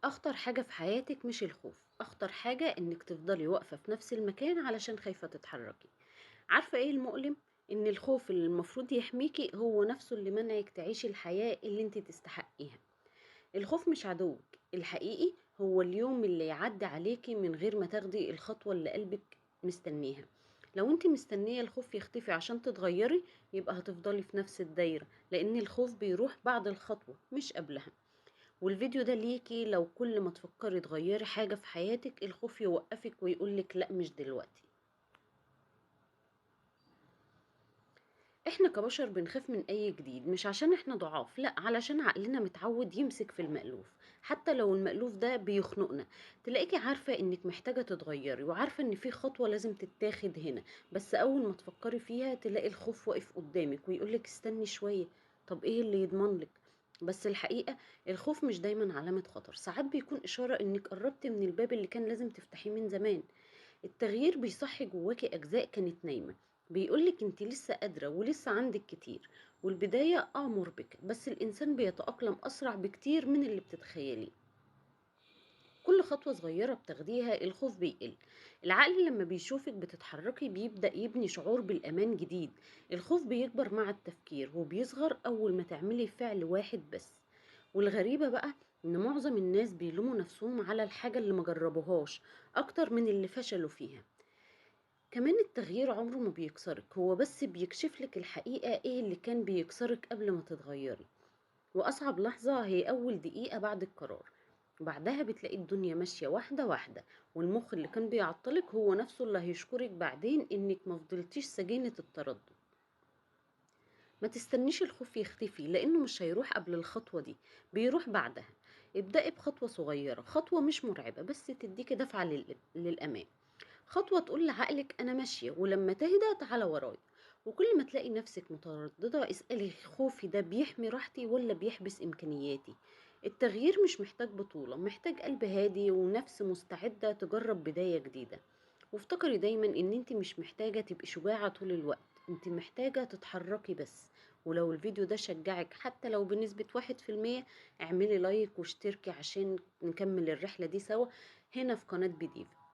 أخطر حاجة في حياتك مش الخوف، أخطر حاجة إنك تفضلي واقفة في نفس المكان علشان خايفة تتحركي. عارفة إيه المؤلم؟ إن الخوف اللي المفروض يحميكي هو نفسه اللي منعك تعيشي الحياة اللي انت تستحقيها. الخوف مش عدوك الحقيقي، هو اليوم اللي يعدي عليكي من غير ما تاخدي الخطوة اللي قلبك مستنيها. لو انت مستنية الخوف يختفي عشان تتغيري يبقى هتفضلي في نفس الدايرة، لأن الخوف بيروح بعد الخطوة مش قبلها. والفيديو ده ليكي لو كل ما تفكري تغيري حاجة في حياتك الخوف يوقفك ويقولك لا مش دلوقتي. احنا كبشر بنخاف من اي جديد، مش عشان احنا ضعاف، لا، علشان عقلنا متعود يمسك في المألوف حتى لو المألوف ده بيخنقنا. تلاقيكي عارفة انك محتاجة تتغيري وعارفة ان في خطوة لازم تتاخد هنا، بس اول ما تفكري فيها تلاقي الخوف واقف قدامك ويقولك استني شوية، طب ايه اللي يضمنلك؟ بس الحقيقة الخوف مش دايما علامة خطر، ساعات بيكون إشارة إنك قربتي من الباب اللي كان لازم تفتحيه من زمان. التغيير بيصحي جواكي أجزاء كانت نايمة، بيقولك انت لسه قادرة ولسه عندك كتير، والبداية مربكة، بس الإنسان بيتأقلم أسرع بكتير من اللي بتتخيليه. كل خطوة صغيرة بتاخديها الخوف بيقل. العقل لما بيشوفك بتتحركي بيبدأ يبني شعور بالأمان جديد. الخوف بيكبر مع التفكير وبيصغر أول ما تعملي فعل واحد بس. والغريبة بقى إن معظم الناس بيلوموا نفسهم على الحاجة اللي ما جربوهاش أكتر من اللي فشلوا فيها. كمان التغيير عمره ما بيكسرك، هو بس بيكشف لك الحقيقة إيه اللي كان بيكسرك قبل ما تتغيري. وأصعب لحظة هي أول دقيقة بعد القرار، بعدها بتلاقي الدنيا ماشية واحدة واحدة، والمخ اللي كان بيعطلك هو نفسه اللي هيشكرك بعدين إنك ما فضلتيش سجينة التردد. ما تستنيش الخوف يختفي لأنه مش هيروح قبل الخطوة دي، بيروح بعدها. ابدأي بخطوة صغيرة، خطوة مش مرعبة بس تديكي دفعة للأمام، خطوة تقول لعقلك أنا ماشية، ولما تهدى تعالى ورايا. وكل ما تلاقي نفسك مترددة اسألي خوفي ده بيحمي راحتي ولا بيحبس إمكانياتي؟ التغيير مش محتاج بطولة، محتاج قلب هادي ونفس مستعدة تجرب بداية جديدة. وافتكري دايما ان انت مش محتاجة تبقي شجاعة طول الوقت، انت محتاجة تتحركي بس. ولو الفيديو ده شجعك حتى لو بنسبة 1%، اعملي لايك واشتركي عشان نكمل الرحلة دي سوا هنا في قناة بديفا.